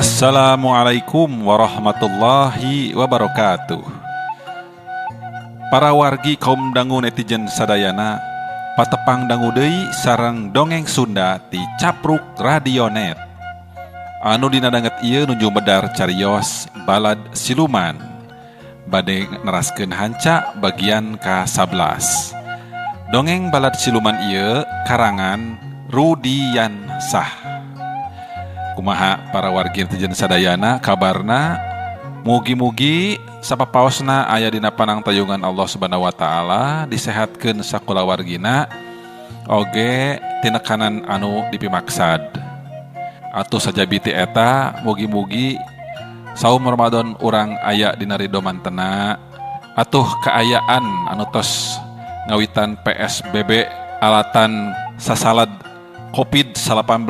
Assalamualaikum warahmatullahi wabarakatuh. Para wargi kaum dangu netizen sadayana, patepang dangu deui sareng dongeng Sunda ti Capruk Radionet. Anu dina danget ieu nuju medar carios Balad Siluman. Bade neraskeun hanca bagian ka-11. Dongeng Balad Siluman ieu karangan Rudiansah. Kumaha para wargi netizen sadayana kabarna, mugi-mugi sapapaosna aya dina panangtayungan Allah Subhanahu wa taala, disehatkeun sakulawargina oge tinekanan anu dipimaksad. Atuh sajabi ti eta mugi-mugi saum Ramadan urang aya dina ridho mantena, atuh kaayaan anu tos ngawitan PSBB alatan sasalad Covid-19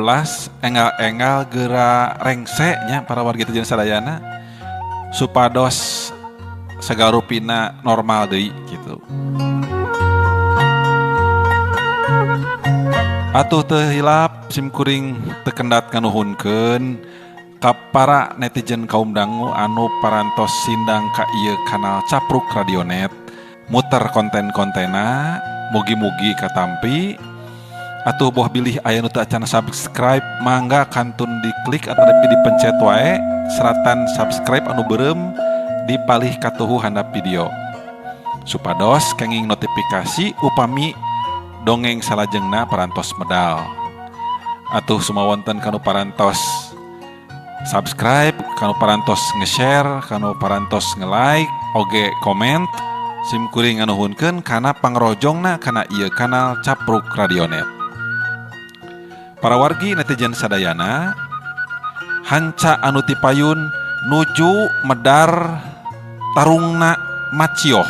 enggal-enggal gera rengse nya para wargi netizen sadayana supados sagala rupina normal deui gitu. Atuh teu hilap simkuring teu kendat nganuhunkeun ka para netizen kaum dangu anu parantos sindang ka ieu kanal Capruk Radionet muter konten-kontena mugi-mugi katampi. Atuh boh bilih aya nu teu acan subscribe mangga kantun diklik atau dipencet wae seratan subscribe anu beureum di palih katuhu handap video supados kenging notifikasi upami dongeng salajengna parantos medal. Atuh sumawonten kanu parantos subscribe, kanu parantos nge-share, kanu parantos nge-like, oge komen, simkuring nganuhunkeun kana pangrojongna kana ieu kanal Capruk Radionet. Para wargi netizen sadayana, hanca anu tipayun nuju medar tarungna macioh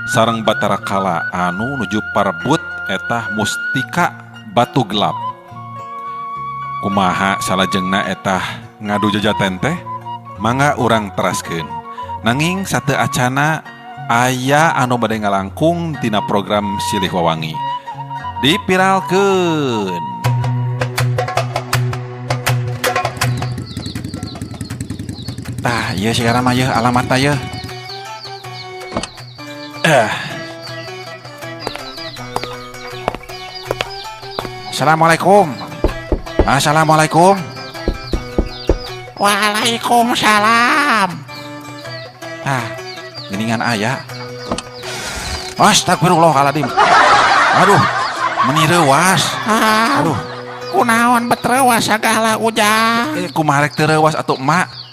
sareng Batara Kala anu nuju parebut etah mustika batu gelap. Kumaha salajengna etah ngadu jajaten teh? Mangga urang teraskeun. Nanging sateu acana aya anu bade ngalangkung tina program Silih Wawangi. Dipiralkeun. Tah, ieu sigara mah yeuh alamatna yeuh. Assalamualaikum. Assalamualaikum. Waalaikumsalam. Tah, geningan aya. Astagfirullahaladzim. Aduh, meni reuwas. Ah, Aduh. Kunaon bet reuwas sagala ujang? Kumaha rek teu reuwas atuh emak?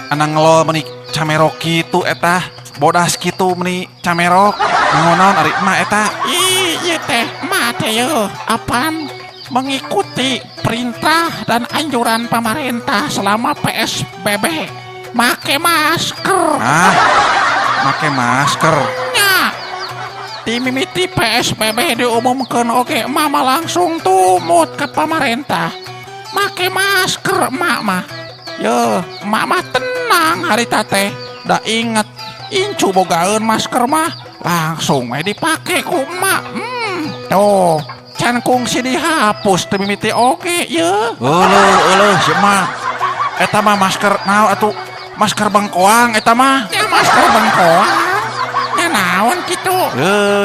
Anang ngelol meni camerok kitu eta, bodas kitu meni camerok. Ngonaon ari emak eta? Ih, ieu teh emak teh yeuh, apaan mengikuti perintah dan anjuran pemerintah selama PSBB. Make masker. Ah, make masker. Nya. Dimimiti PSBB diumumkeun oge emak mah langsung tumut ke pemerintah. Make masker emak mah. Yeuh, emak mah tenang harita teh. Da inget incu bogaeun masker mah langsung we dipake ku emak. Tuh, can kungsi dihapus teu mimiti oge yeuh. Euleuh, euleuh si emak. Eta mah masker naon atuh? Masker bengkoang eta mah. Nya masker bengkoang. Nya naon kitu?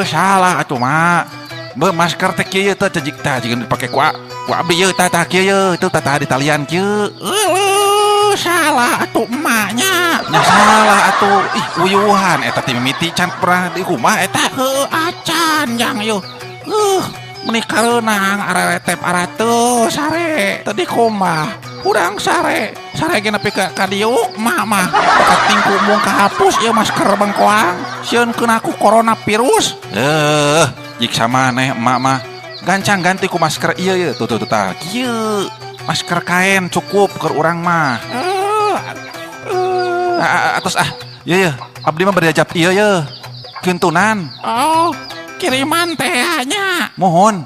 Salah atuh mak. Be masker teh kieu teh cejik tah jeung dipake ku abdi yeuh tah tah kieu yeuh teu tah tah di talian kieu. Euleuh, salah atuh emaknya. Nya salah atuh. Ih, uyuhan eta teh mimiti can pernah di rumah eta. Heuh, acan jang yeuh. Meni kareunang areretep arateuh sare teu dikumbah. Urang sare, sare ge nepi ka diuk emak mah. Bakat tingku mung kahapus ieu masker bengkoang. Sieun keuna ku coronavirus. Jik samaneh emak mah. Gancang ganti ku masker ieu yeuh. Tuh tuh tuh tah. Kieu. Masker kain cukup keur urang mah. Atos ah. Ieu yeuh, abdi mah bade ajab ieu yeuh. Kintunan. Oh, kiriman teh nya. Mohon.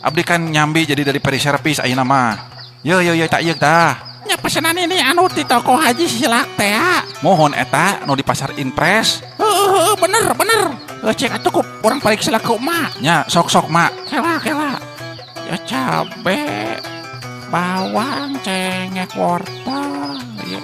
Abdi kan nyambi jadi dari peri servis ayeuna mah. Yeuh yeuh yeuh tak ieu tah. Nya pesanan ini anu ti toko Haji Silak teh. Mohon eta nu di pasar Inpres. Heuh, bener bener. Heuh, cek atuh ku urang pariksa ku emak. Nya sok-sok mak. Kela kela. Ya cabe, bawang, cengek, wortel. ieu.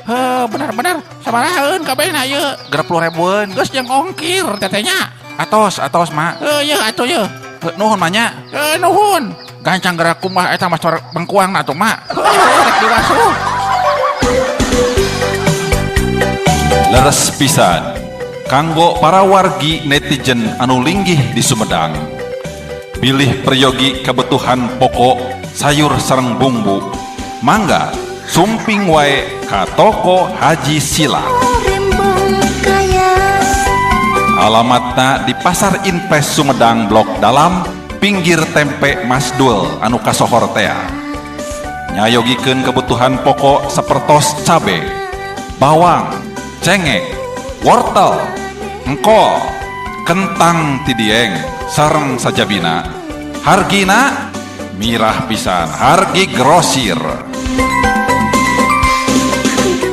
Heuh, bener-bener sabarahaeun kabehna ieu? 60 ribuan. Geus jeung ongkir teteh nya. Atos, atos mak. Heuh, ieu atuh ieu. Heuh, nuhun mak nya. Heuh, nuhun. Gancang gerak kumaha eta mah corak bengkuang atuh mak. Heuh, rek diwasuh. Leres pisan kanggo para wargi netizen anu linggih di Sumedang. Bilih peryogi kebutuhan pokok sayur sareng bumbu. Mangga sumping wae ka toko Haji Sila. Alamatna di Pasar Inpres Sumedang Blok Dalam, pinggir tempe Mas Dul anu kasohor tea. Nyayogikeun kebutuhan pokok sapertos cabe, bawang, cengek, wortel, engkol, kentang tidieng, sareng sajabina. Hargina mirah pisan, hargi grosir.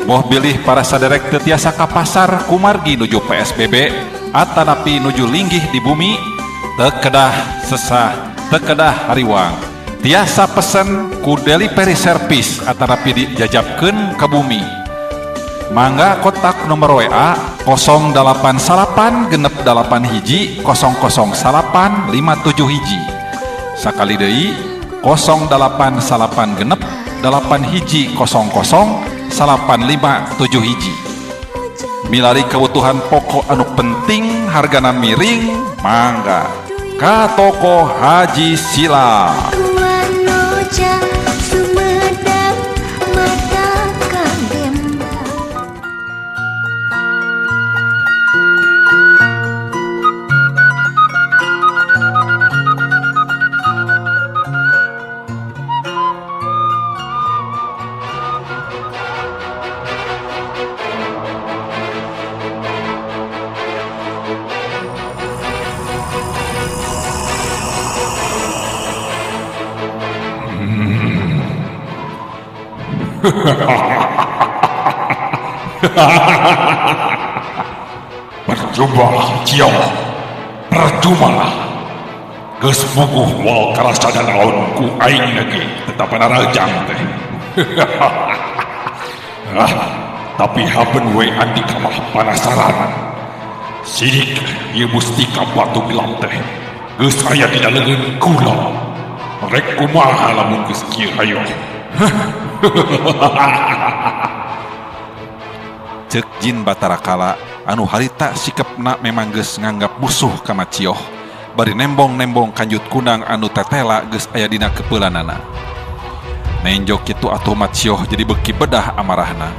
Boh bilih para saderek teu tiasa ka pasar kumargi nuju PSBB atanapi nuju linggih di bumi, teu kedah sesah, teu kedah hariwang. Tiasa pesen ku delivery service atanapi dijajabkeun ka bumi. Mangga kontak nomor WA 089 6 81 008 57 hiji. Sakali deui 089 6 81 00 8571 hiji. Milari kebutuhan pokok anu penting hargana miring, mangga ka toko Haji Sila. Percumalah Cio, percumalah. Geus puguh moal karasa naon ku aing lagi tetap narajang teh. Ah, tapi hapen we andika mah panasaran. Sidik ieu mustika batu gelap teh geus aya dina leungeun kula. Rek kumaha lamun geus kieu hayo. Cek Jin Batara Kala anu harita sikepna memang geus nganggap musuh ka Macioh, bari nembong-nembong kanjut kunang anu tetela geus aya dina kepeulanana. Nenjo kitu atuh Macioh jadi beuki bedah amarahna.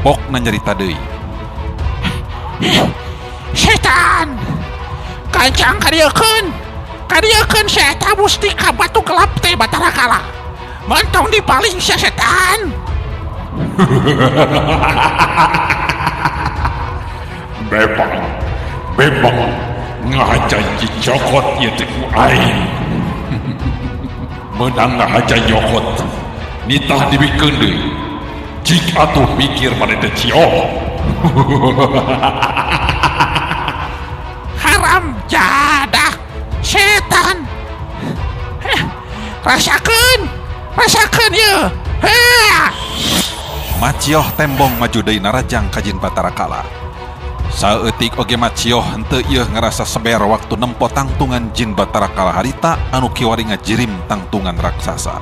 Pokna nyarita deui. Setan! Kancang kadieukeun! Kadieukeun si eta mustika batu gelap teh Batara Kala. Mentong dipaling sia setan. Bebang, bebang ngahaja dicokot ieu teh ku aing. Meunang ngahaja nyokot, nitah dibikeun deui. Jik atuh mikir maneh teh Cio. Haram jadah setan. Heh, rasakeun, rasakeun ieu. Heh. Macioh tembong maju deui narajang ka Jin Batara Kala. Saeutik oge Macioh henteu ieu ngarasa seber waktu nempo tangtungan Jin Batara Kala harita anu kiwari ngajirim tangtungan raksasa.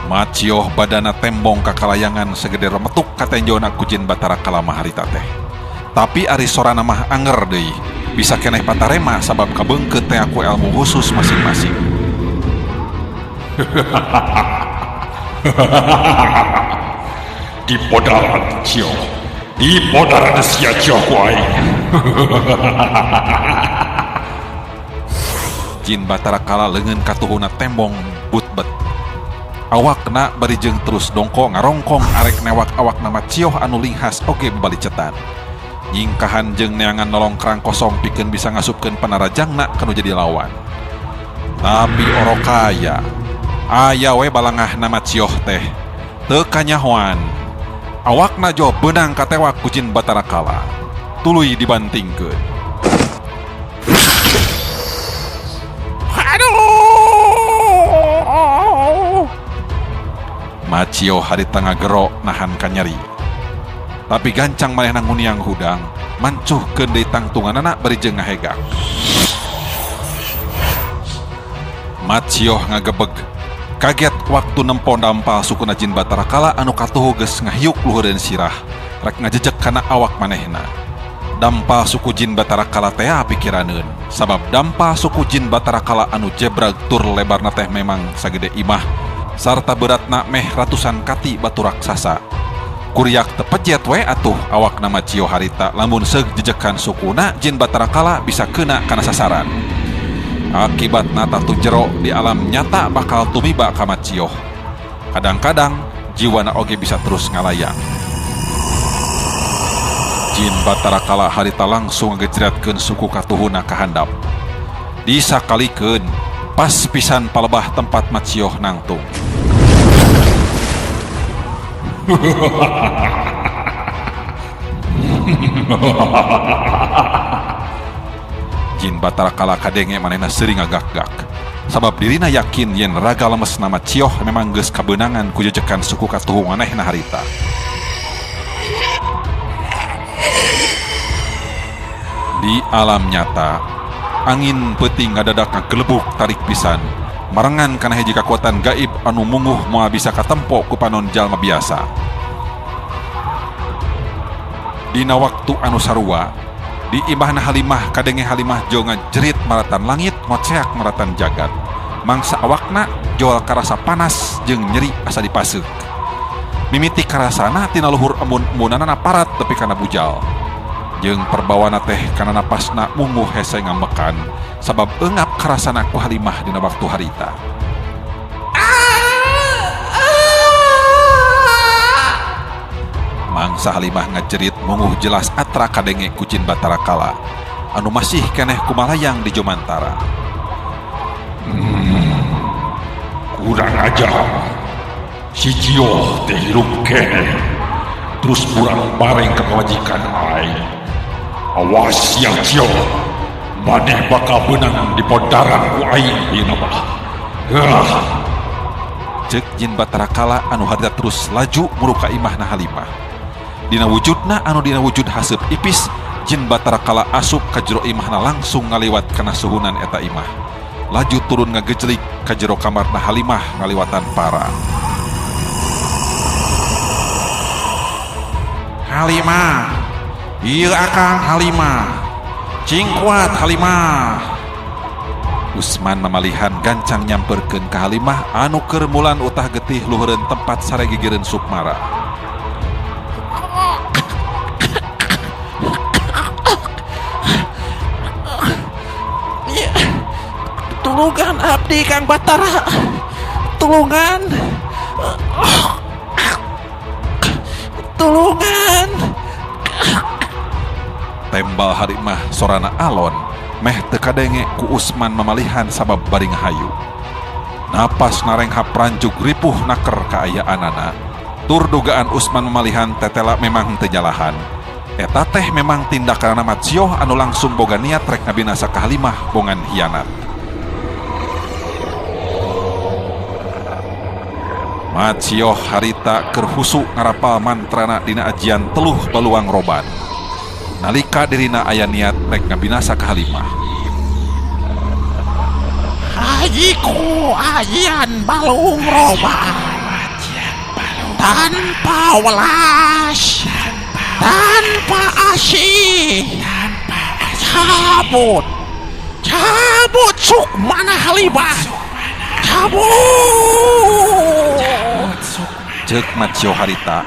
Macioh badana tembong kakalayangan segede remetuk katenjona ku Jin Batara Kala mah harita teh. Tapi ari sorana mah anger deui, bisa keneh patarema sabab kabeungkeut teh aku ilmu khusus masing-masing. Di podaran Cio, di podaran sia Cio ku aing. Jin Batara Kala leungeun katuhuna tembong butbet. Awakna bari jeung terus dongko ngarongkong arek newak awakna Macioh anu linghas oge babalicetan. Nyingkahan jeung neangan nolong kerang kosong pikeun bisa ngasupkeun panarajangna kanu jadi lawan. Tapi orokaya aya we balangahna Macioh teh teu kanyahoan. Awakna jo beunang katewak ku Jin Batara Kala. Tuluy dibantingkeun. Aduh! Macio harita ngagero nahan kanyeri. Tapi gancang manehna nguniang hudang, mancuhkeun deui tangtunganana bari jeung ngahegak. Macioh ngagebeg, kaget waktu nempo dampal sukuna jin Batara Kala anu katuhu geus ngahiuk luhureun sirah, rek ngajejek kana awak manehna. Dampal suku jin Batara Kala tea pikiraneun, sabab dampal suku jin Batara Kala anu jebrag tur lebarna teh memang sagede imah, sarta beratna meh ratusan kati batu raksasa. Kuriak tepejet we atuh awakna Macio harita lamun seug jejekan sukuna jin Batara Kala bisa kena kana sasaran. Akibatna tatu jero di alam nyata bakal tumiba ka Macioh. Kadang-kadang jiwana oge bisa terus ngalayang. Jin Batara Kala harita langsung ngagejretkeun suku katuhuna ka handap. Disakalikeun pas pisan palebah tempat Macioh nangtung. Jin Batara Kala kadenge manehna seuri ngagak-gak. Sabab dirina yakin yen raga lemesna Macioh memang geus kabeunangan ku jejekan suku katuhu manehna harita. Di alam nyata, angin peuting ngadadak ngagelebuk tarik pisan, marengan kana hiji kakuatan gaib anu munguh moal bisa katempo ku panon jalma biasa. Dina waktu anu sarua, di imahna Halimah kadenge Halimah jo ngajerit maratan langit ngoceak maratan jagat. Mangsa awakna jol karasa panas jeung nyeri asa dipaseuk. Mimiti karasana tina luhur emun-emunanana parat tepi kana bujal. Jeung perbawana teh kana napasna munguh hese ngambekan sabab eungap karasana ku Halimah dina waktu harita. Mangsa Halimah ngajerit munguh jelas atra kadenge ku Jin Batara Kala anu masih keneh kumalayang di Jomantara. Kurang ajar. Si Cioh teh hirup keneh. Terus kurang bareng ke pamajikan aing. Awas ya Cioh, maneh bakal beunang di pondaran ku aing ieu mah. Ceuk Jin Batara Kala anu harita terus laju muru ka imahna Halimah. Dina wujudna anu dina wujud haseup ipis, Jin Batara Kala asup ka jero imahna langsung ngaliwat kana suhunan eta imah. Laju turun ngagejlik ka jero kamarna Halimah ngaliwatan para. Halimah, ieu akang Halimah. Cing kuat Halimah. Usman mamalihan gancang nyamperkeun ka Halimah anu keur mulan utah getih luhureun tempat sare gigireun Sukmara. Tulungan abdi Kang Batara. Tulungan. Tulungan. Tembal Halimah sorana alon meh teu kadenge ku Usman mamalihan sabab bari ngahayu. Napas narenghap ranjug ripuh naker kaayaanana. Tur dugaan Usman mamalihan tetela memang teu nyalahan. Eta teh memang tindakanana Macioh anu langsung boga niat rek ngabinasa ka Halimah bongan hianat. Macioh harita keur husu ngarapal mantrana dina ajian teluh baluang roban. Nalika dirina aya niat rek ngabinasa ka Halimah. Hajiku ajian balung roban. Tanpa welas, tanpa asih, cabut, cabut sukmana Halimah, cabut. Ceuk Macioh harita,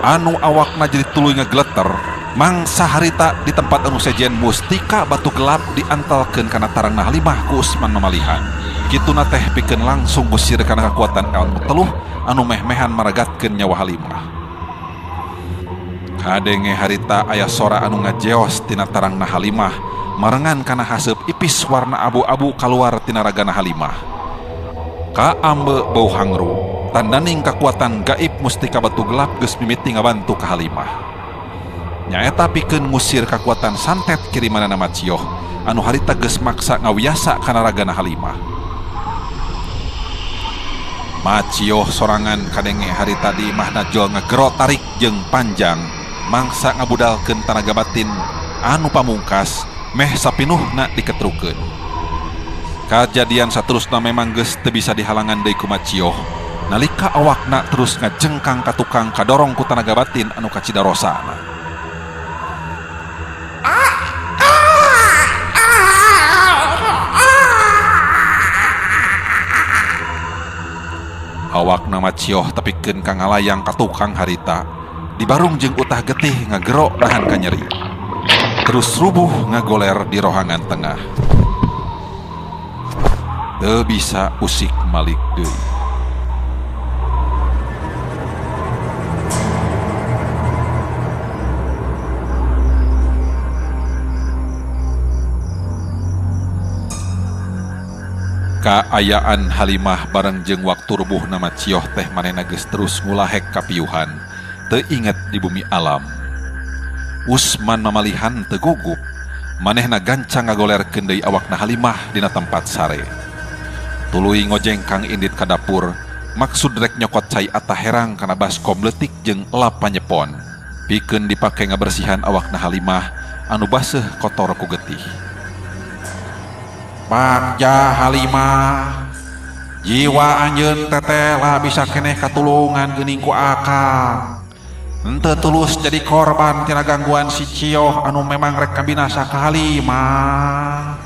anu awakna jadi tuluy ngageleter, mangsa harita di tempat anu sejen mustika batu gelap diantalkeun kana tarangna Halimah ku Usman mamalihan. Kituna teh pikeun langsung ngusir kana kakuatan ilmu teluh anu meh-mehan maragatkeun nyawa Halimah. Kadenge harita aya sora anu ngajeos tina tarangna Halimah, marengan kana haseup ipis warna abu-abu kaluar tina ragana Halimah. Kaambe bau hangru, tandaning kakuatan gaib mustika batu gelap geus mimiti ngabantu ka Halimah. Nyaeta pikeun ngusir kakuatan santet kirimanana Macioh anu harita geus maksa ngawiasa kana ragana Halimah. Macioh sorangan kadenge harita di imahna jol ngagero tarik jeung panjang mangsa ngabudalkeun tanaga batin anu pamungkas meh sapinuhna diketrukeun. Kajadian saterusna memang geus teu bisa dihalangan deui ku Macioh nalika awakna terus ngajengkang ka tukang kadorong ku tanaga batin anu kacida rosana. Awakna Macioh tepikeun ka ngalayang ka tukang harita dibarung jeung utah getih ngagero nahan kanyeri. Terus rubuh ngagoler di rohangan tengah. Teu bisa usik malik deui. Kaayaan Halimah bareng jeung waktu rubuhna Macioh teh manehna geus terus ngulahek kapiuhan, teu inget di bumi alam. Usman mamalihan teu gugup, manehna gancang ngagolerkeun deui awakna Halimah dina tempat sare. Tuluy ngojengkang indit ka dapur, maksud rek nyokot cai atah herang kana baskom leutik jeung elap panyepon. Pikeun dipake ngabersihan awakna Halimah anu baseuh kotor ku getih. Bagja Halimah, jiwa anjeun teteh lah bisa keneh katulungan geuning ku akang. Henteu tulus jadi korban tina gangguan si Cioh anu memang rek kabinasa ka Halimah.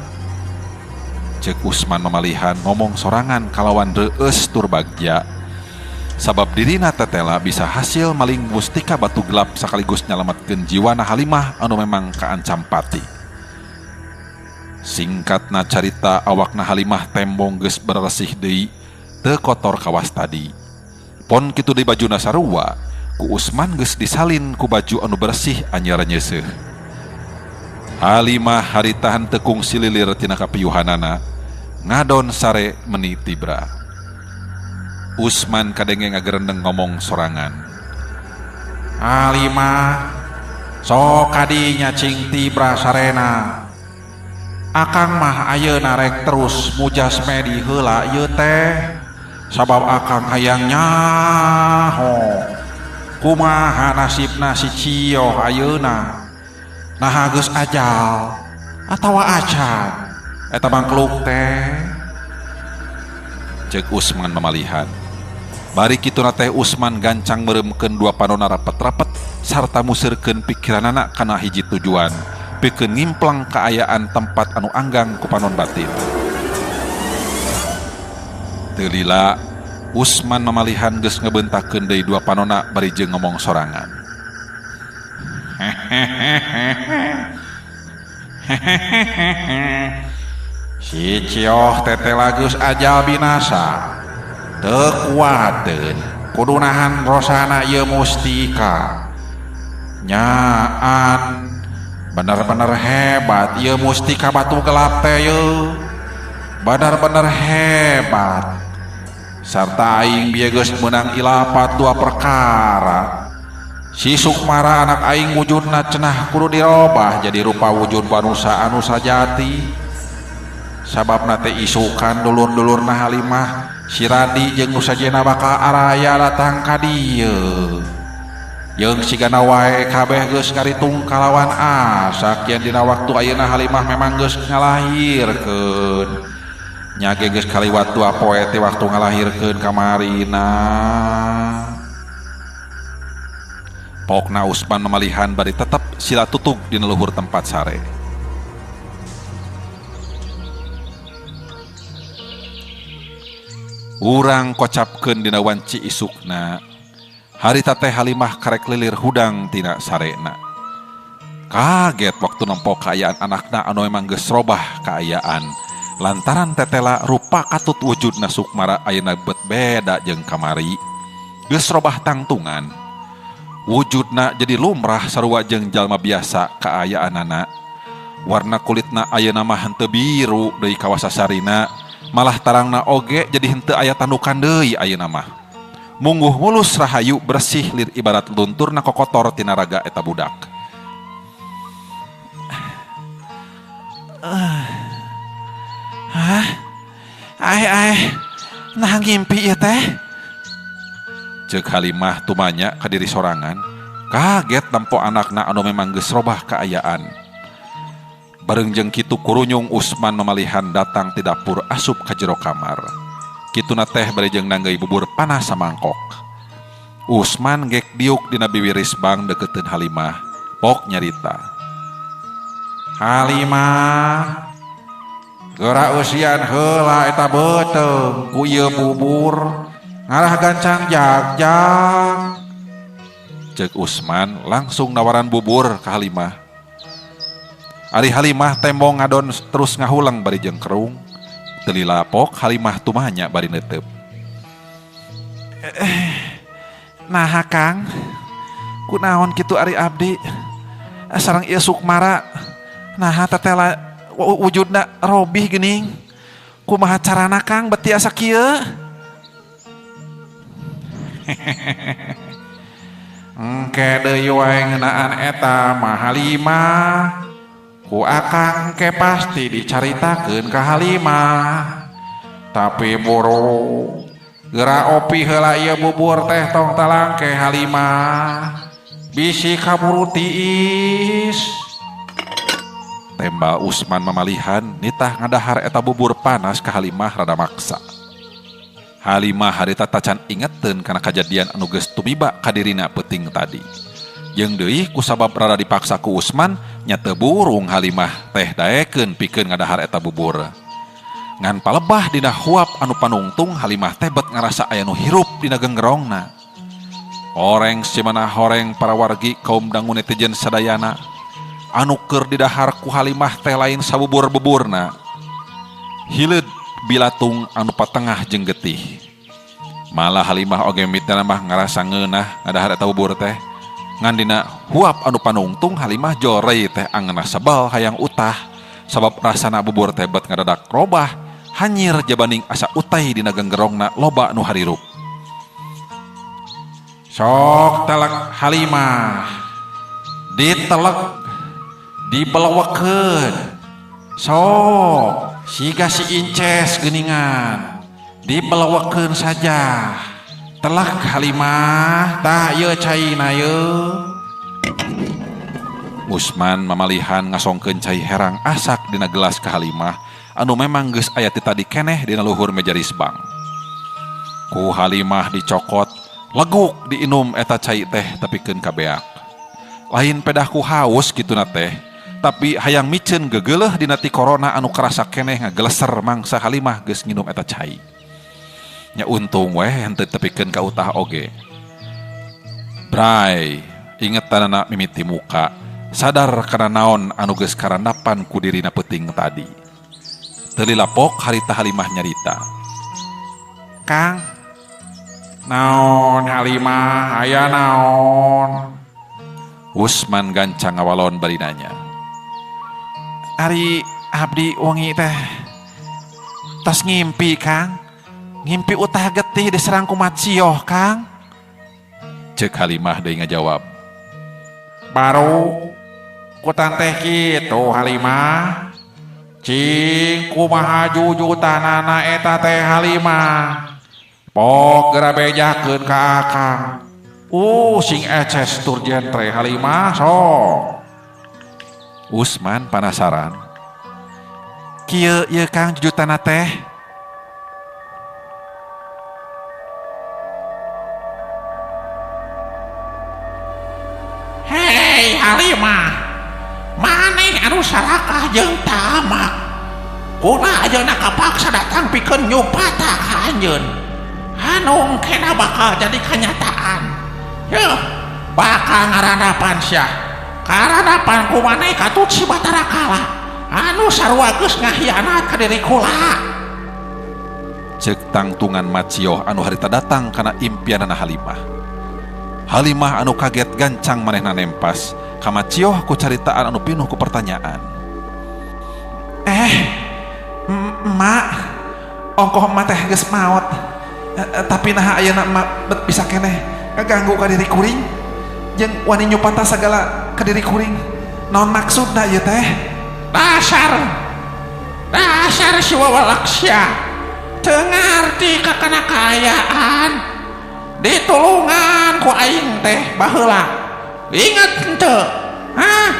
Ceuk Usman mamalihan ngomong sorangan kalawan reueus tur bagja. Sabab dirina tetela bisa hasil maling mustika batu gelap sekaligus nyalametkeun jiwana Halimah anu memang kaancam pati. Singkatna carita awakna Halimah tembong geus beresih deui, teu kotor kawas tadi. Pon kitu deui bajuna sarua, ku Usman geus disalin ku baju anu bersih anyar nyeuseuh. Halimah harita henteu kungsi lilir tina kapiuhanana, ngadon sare meni tibra. Usman kadenge ngagerendeng ngomong sorangan. Halimah, sok kadinya cing tibra sarena. Akang mah ayeuna rek terus mujas medi heula ieu teh, sabab akang hayang nyaho kumaha nasibna si Cioh ayeuna, naha geus ajal atawa acan eta mangkluk teh. Ceuk Usman mamalihan. Bari kituna teh Usman gancang meureumkeun dua panona rapet-rapet sarta museurkeun pikiranana kana hiji tujuan, pikeun ngimplang kaayaan tempat anu anggang ku panon batin. Teu lila Usman mamalihan geus ngebeuntakeun deui dua panona bari jeung ngomong sorangan. Si Cioh teteh geus ajal binasa. Teu kuateun kudu nahan rosana ieu mustika. Nyaan bener-bener hebat ieu mustika batu gelap teh yeuh. Bener-bener hebat. Sarta aing bieu geus meunang ilapat dua perkara. Si Sukmara anak aing wujudna cenah kudu dirobah jadi rupa wujud manusa anu sajati. Sababna teh isukan dulur-dulurna Halimah si Radi jeung nu sajena bakal araya datang ka dieu. Jeung sigana wae kabeh geus ngaritung kalawan asak yen dina waktu ayeuna Halimah memang geus ngalahirkeun. Nya ge geus kaliwat dua poe teh waktu ngalahirkeun kamarina. Pokna Usman mamalihan bari tetep sila tutug dina luhur tempat sare. Urang kocapkeun dina wanci isukna. Harita teh Halimah karek lilir hudang tina sarena. Kaget waktu nempo kaayaan anakna anu emang geus robah kaayaan. Lantaran tetela rupa katut wujudna Sukmara ayeuna bet beda jeung kamari. Geus robah tangtungan. Wujudna jadi lumrah sarua jeung jalma biasa kaayaanana. Warna kulitna ayeuna mah henteu biru deui kawasa sarina, malah tarangna oge jadi henteu aya tandukan deui ayeuna mah. Mungguh mulus rahayu bersih lir ibarat lunturna kokotor tina raga eta budak. Hah? Aeh aeh, nah ngimpi ieu teh. Ceuk Halimah tumanya ka diri sorangan, kaget nempo anakna anu memang geus robah kaayaan. Bareng jeung kitu kurunyung Usman mamalihan datang ti dapur asup ka jero kamar. Kituna teh bari jeung nanggeuy bubur panas samangkok. Usman gek diuk dina biwir risbang deukeuteun Halimah, pok nyarita. Halimah, geura eusian heula eta beuteung ku ieu bubur. Ngarah gancang jagjag. Ceuk Usman langsung nawaran bubur ka Halimah. Ari Halimah tembong ngadon terus ngahuleng bari jeung kerung. Teu lila pok Halimah tumanya bari neuteup. Naha Kang? Kunaon kitu ari abdi? Sareng ieu Sukmara. Naha tetela wujudna robih geuning. Kumaha carana Kang beti asa kieu? Engke deui wae ngeunaan eta mah Halimah. Ku akang engke pasti dicaritakeun ka Halimah. Tapi buru geura opi heula ieu bubur teh tong talangke Halimah. Bisi kaburu tiis. Tembal Usman mamalihan nitah ngadahar eta bubur panas ka Halimah rada maksa. Halimah harita tacan ingeteun kana kajadian anu geus tumiba ka dirina peuting tadi. Jeung deui kusabab rada dipaksa ku Usman nya teu burung Halimah teh daekeun pikeun ngadahar eta bubur. Ngan palebah dina huap anu panungtung Halimah teh bet ngarasa aya nu hirup dina genggerongna. Horeng simana horeng para wargi kaum dangu netizen sadayana anu keur didahar ku Halimah teh lain sabubur-buburna. Hileud bilatung anu patengah jeung getih. Malah Halimah oge mitna mah ngarasa ngeunah ngadahar eta bubur teh. Ngan dina huap anu panungtung Halimah jorei teh angeunah sebel hayang utah sabab rasana bubur teh bet ngadadak robah hanyir jabaning asa utai dina genggerongna loba nu harirup. Sok telek Halimah ditelek dibelewekeun sok siga si inces geuningan dibelewekeun saja telek Halimah tah ieu caina ieu. Usman mamalihan ngasongkeun cai herang asak dina gelas ka Halimah anu memang geus aya ti tadi keneh dina luhur meja risbang. Ku Halimah dicokot leguk diinum eta cai teh tepikeun ka beak. Lain pedah ku haus kituna teh, tapi hayang miceun gegeuleuh dina ti corona anu karasa keneh ngageleser mangsa Halimah geus nginum eta cai. Nya untung weh henteu tepikeun ka utah oge. Bray, ingetanana mimiti muka, sadar kana naon anu geus karandapan ku dirina peuting tadi. Teu lilapok harita Halimah nyarita. Kang, naon Halimah, aya naon? Usman gancang ngawalon bari nanya. Ari abdi wengi teh tos ngimpi Kang. Ngimpi utah getih diserang ku macioh Kang. Ceuk Halimah deui ngajawab. Baru kutan teh kitu Halimah. Cing kumaha jujutanana eta teh Halimah. Pok geura bejakeun ka akang. Sing eces tur jentre Halimah sok. Usman panasaran. Kieu ieu Kang jujutana teh. Hei Halimah, maneh anu sarakah jeung tamak. Kuna ayeuna kapaksa datang pikeun nyupata ka anjeun. Anu engkena bakal jadi kanyataan. Yeuh, bakal ngarandapan sia. Karandapan ku maneh katut si Batara Kala. Anu sarua geus ngahianat ka diri kula. Ceuk tangtungan macioh anu harita datang kana impianana Halimah. Halimah anu kaget gancang manehna nempas ka macioh ku caritaan anu pinuh ku pertanyaan. Emak, ongkoh emak teh geus maot. Tapi naha ayeuna emak bet bisa keneh ngaganggu ka diri kuring jeung wani nyupata sagala ka diri kuring. Naon maksudna ieu teh? Dasar. Dasar si wawalak sia. Teu ngarti ka kana kaayaan. Ditulungan ku aing teh baheula. Inget henteu? Hah?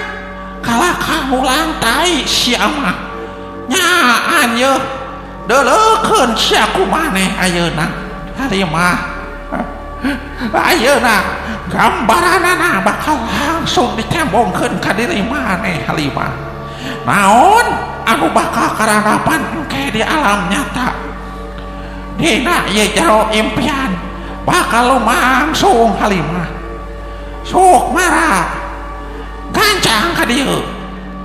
Kalakah mulang tai sia mah. Nyaan yeuh. Deuleukeun sia ku maneh ayeuna. Halimah. Ayeuna gambaranana bakal langsung ditembongkeun ka diri maneh Halimah. Naon anu bakal karanapan engke di alam nyata. Dina ieu jero impian bakal lumangsung Halimah. Sukmara gancang ka dieu.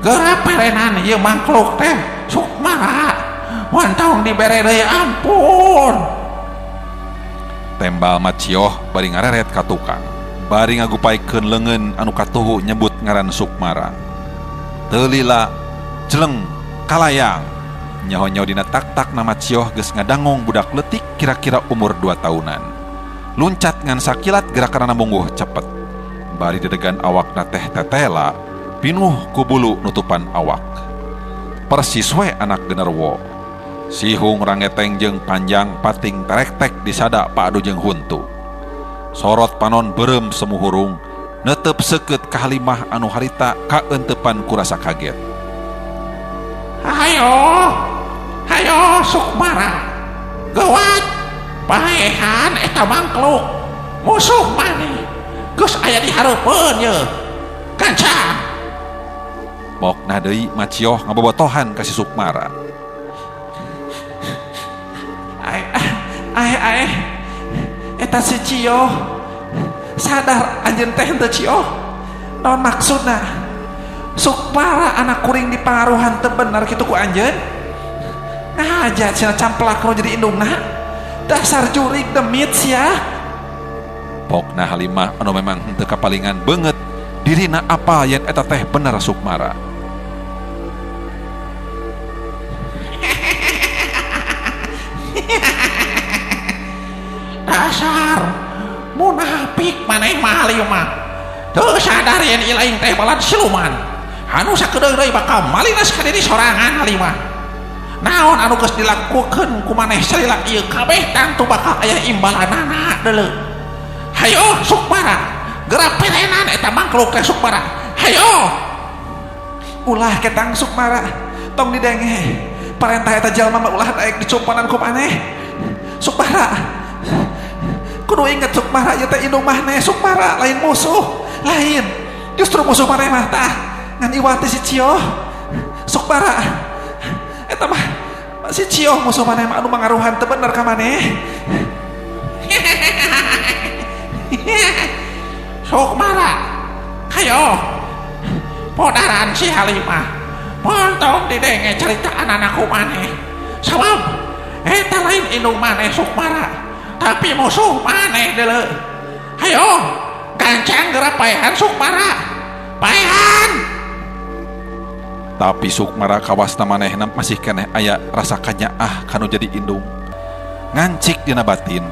Geura perenan ieu mangkluk teh Sukmara. Montong dibere deui ampun. Tembal Macioh bari ngareret ka tukang. Bari ngagupaikeun leungeun anu katuhu nyebut ngaran Sukmara. Teu lila jeleng kalayang. Nyaho-nyaho dina tak-tak na Macioh geus ngadangung budak leutik kira-kira umur 2 tahunan. Luncat ngan sakilat gerakanana mungguh cepet. Bari dedegan awakna teh tetela, pinuh ku bulu nutupan awak. Persis we anak genderuwo. Sihung rangeteng jeung panjang pating terektek disada padu jeung huntu. Sorot panon beureum semu hurung, netep seukeut ka Halimah anu harita kaeuntepan ku rasa kaget. Hayo, hayo Sukmara, geuwat paehan eta mangkluk musuh maneh geus aya di hareupeun ye. Gancang. Pokna deui Macioh ngabobotohan ka si Sukmara. Ae, ae, ae, eta si Cio sadar anjeun teh henteu Cio. Naon maksudna? Sukmara anak kuring dipangaruhan teu bener kitu ku anjeun? Ngaja cenah camplak nu jadi indungna. Dasar jurig demit sia. Pokna Halimah anu memang henteu kapalingan beungeut dirina apa yen eta teh bener Sukmara. Dasar munafik maneh mah Halimah. Teu sadar yen ilaing teh balad siluman. Anu sakedeung deui bakal malinas ka diri sorangan Halimah. Naon anu geus dilakukeun ku maneh salila ieu kabeh tangtu bakal aya imbalanana deuleu. Hayo Sukmara, geura perenan eta mangkluk teh Sukmara. Hayo. Ulah ketang Sukmara, tong didenge. Parentah eta jalma mah ulah daek dicumpanan ku maneh. Sukmara, kudu inget Sukmara ieu teh indung maneh Sukmara lain musuh, lain. Justru musuh maneh mah tah ngan iwati si Cio. Sukmara, eta mah si Cio musuh maneh mah anu mangaruhan teu bener ka maneh. Sukmara, hayo podaran si Halimah. Montong didenge ceritaan anakku maneh. Sabab eta lain indung maneh Sukmara, tapi musuh maneh deuleu. Hayo gancang geura paehan Sukmara. Paehan. Tapi Sukmara kawasna manehna masih keneh aya rasa kanyaah kanu jadi indung. Ngancik dina batin,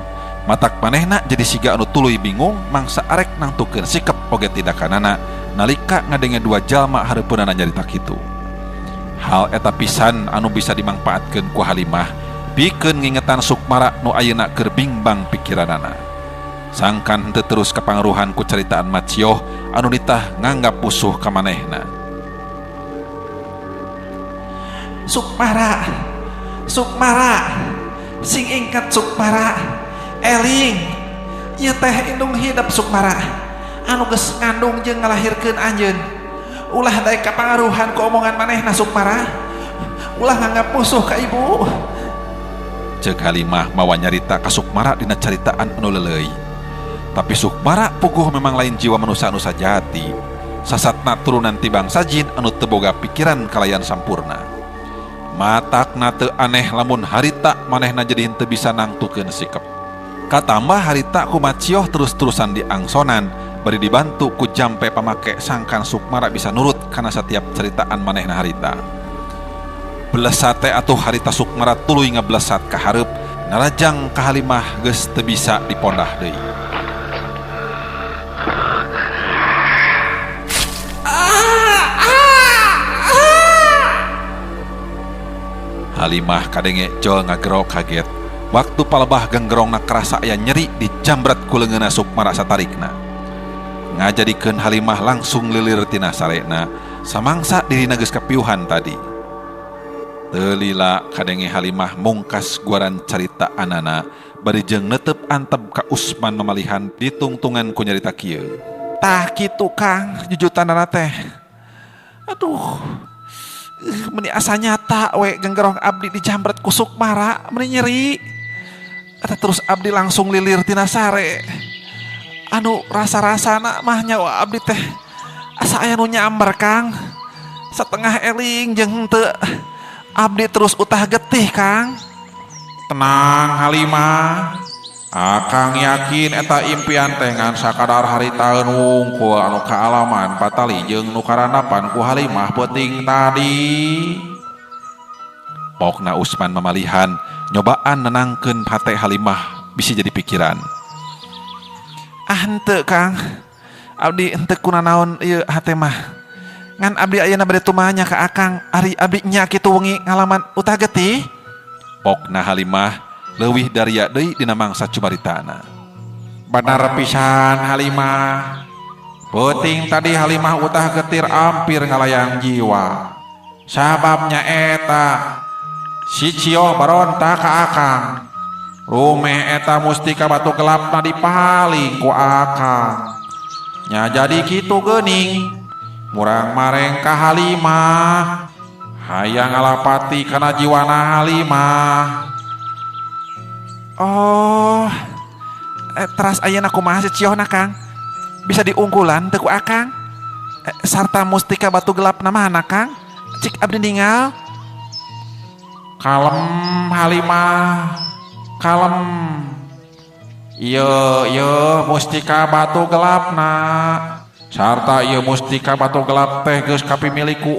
matak manehna jadi siga anu tuluy bingung mangsa arek nangtukeun sikep oge tindakanana nalika ngadenge dua jalma hareupeunana nyarita kitu. Hal eta pisan anu bisa dimangpaatkeun ku Halimah pikeun ngingetan Sukmara nu ayeuna keur bingbang pikiranana. Sangkan henteu terus kapangaruhan ku caritaan Macioh anu nitah nganggap musuh ka manehna. Sukmara, Sukmara, sing inget Sukmara, eling, ieu teh indung hidep Sukmara, anu geus ngandung jeung ngalahirkeun anjeun. Ulah daek kapangaruhan ku omongan manehna Sukmara, ulah nganggap musuh ka ibu. Ceuk Halimah mawa nyarita ka Sukmara dina caritaan anu leuleuy. Tapi Sukmara puguh memang lain jiwa manusia anu sajati. Sasatna turunan ti bangsa jin anu teu boga pikiran kalayan sampurna. Matakna teu aneh lamun harita manehna jadi henteu bisa nangtukeun sikep. Katambah harita ku Macioh terus-terusan diangsonan bari dibantu ku jampe pamake sangkan Sukmara bisa nurut kana setiap ceritaan manehna harita. Belesate atuh harita Sukmara tuluy ngablesat ka hareup narajang ka Halimah geus teu bisa dipondah deui. Halimah kadenge jol ngagero kaget. Waktu palebah genggerongna kerasa aya nyeri dijambret ku leungeunna Sukmara satarikna. Ngajadikeun Halimah langsung lilir tina sarena samangsa dirina geus kapiuhan tadi. Teu lila kadenge Halimah mungkas guaran carita anana bari jeung neuteup antep ka Usman mamalihan ditungtungan ku nyarita kieu. Tah kitu Kang jujutanana teh. Aduh. Meni asa nyata we genggerong abdi dijambret ku Sukmara meni nyeri. Eta terus abdi langsung lilir tina sare. Anu rasa-rasana mah nyawa abdi teh asa aya nu nyamber Kang. Setengah eling jeung henteu. Abdi terus utah getih Kang. Tenang Halimah. Akang yakin eta impian teh ngan sakadar haritaeun wungkul anu kaalaman patali jeung nu karandapan ku Halimah peuting tadi. Pokna Usman mamalihan nyobaan nenangkeun hate Halimah bisi jadi pikiran. Ah henteu Kang. Abdi henteu kunanaon ieu hate mah. Ngan abdi ayeuna bade tumanya ka Akang, ari abdi nya kitu wengi ngalaman utah getih. Pokna Halimah leuwih daria deui dina mangsa cumaritana. Benar pisan Halimah. Peuting tadi Halimah utah getir ampir ngalayang jiwa. Sababnya eta si Cioh baronta ka Akang. Rumeh eta mustika batu gelapna dipaling ku Akang. Nya jadi kitu geuning. Murang mareng ka Halimah. Hayang ngalapati kana jiwana Halimah. Oh, teras ayeuna kumaha si Ciohna Kang? Bisa diungkulan teu ku Akang? Sarta mustika batu gelapna mana Kang? Cik abdi ningal. Kalem Halimah, kalem. Ieu ieu mustika batu gelapna. Sarta ieu mustika batu gelap teh geus kapimilik ku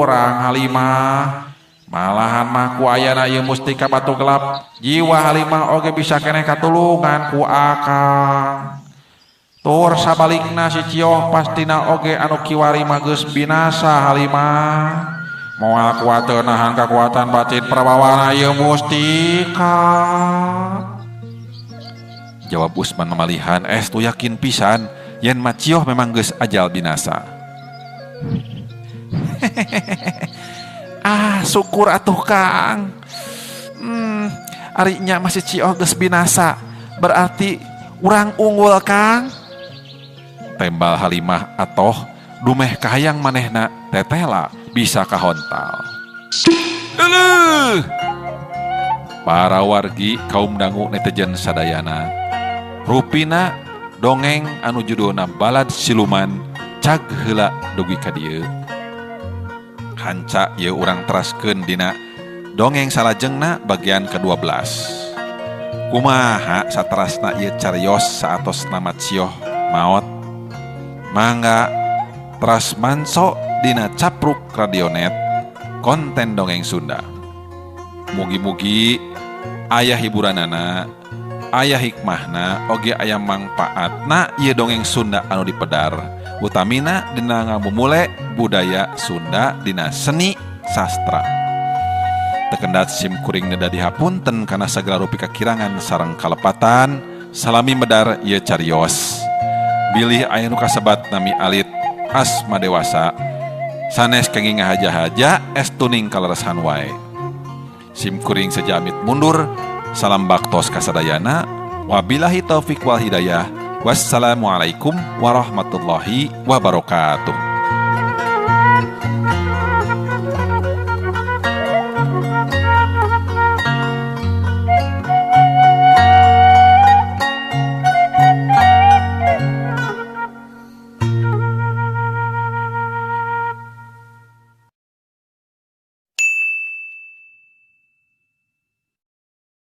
urang Halimah. Malahan mah ku ayana ieu mustika batu gelap, jiwa Halimah oge bisa keneh katulungan ku Akang. Tur sabalikna si Cioh pastina oge anu kiwari mah geus binasa Halimah. Moal kuat teu nahan kakuatan batin prabawana ieu mustika. Jawab Usman mamalihan estu yakin pisan yen Macioh memang geus ajal binasa. Ah syukur atuh Kang. Ari nya masih Cioh geus binasa, berarti urang unggul Kang. Tembal Halimah atoh dumeh kahayang manehna tetela bisa kahontal. Euleuh. Para wargi kaum dangu netizen sadayana. Rupina dongeng anu judulna Balad Siluman cag heula dugi ka dieu. Hanca ieu urang teraskeun dina dongeng salajengna bagian ke-12. Kumaha saterasna ieu carios saatos nama Cioh maot? Mangga teras manso dina Capruk Radionet konten dongeng Sunda. Mugi-mugi aya hiburanana, aya hikmahna, oge aya mangpaatna ieu dongeng Sunda anu dipedar. Utamina dina ngamumule budaya Sunda dina seni sastra. Tekendat sim kuring neda dihapunten kana sagala rupi kakirangan sareng kalepatan. Salami medar ieu carios. Bilih aya nu kasebat nami alit asma dewasa sanes kenging ngahaja-haja estuning kaleresan wae. Sim kuring seja amit mundur. Salam baktos kasadayana. Wabillahi taufik wal hidayah. Wassalamualaikum warahmatullahi wabarakatuh.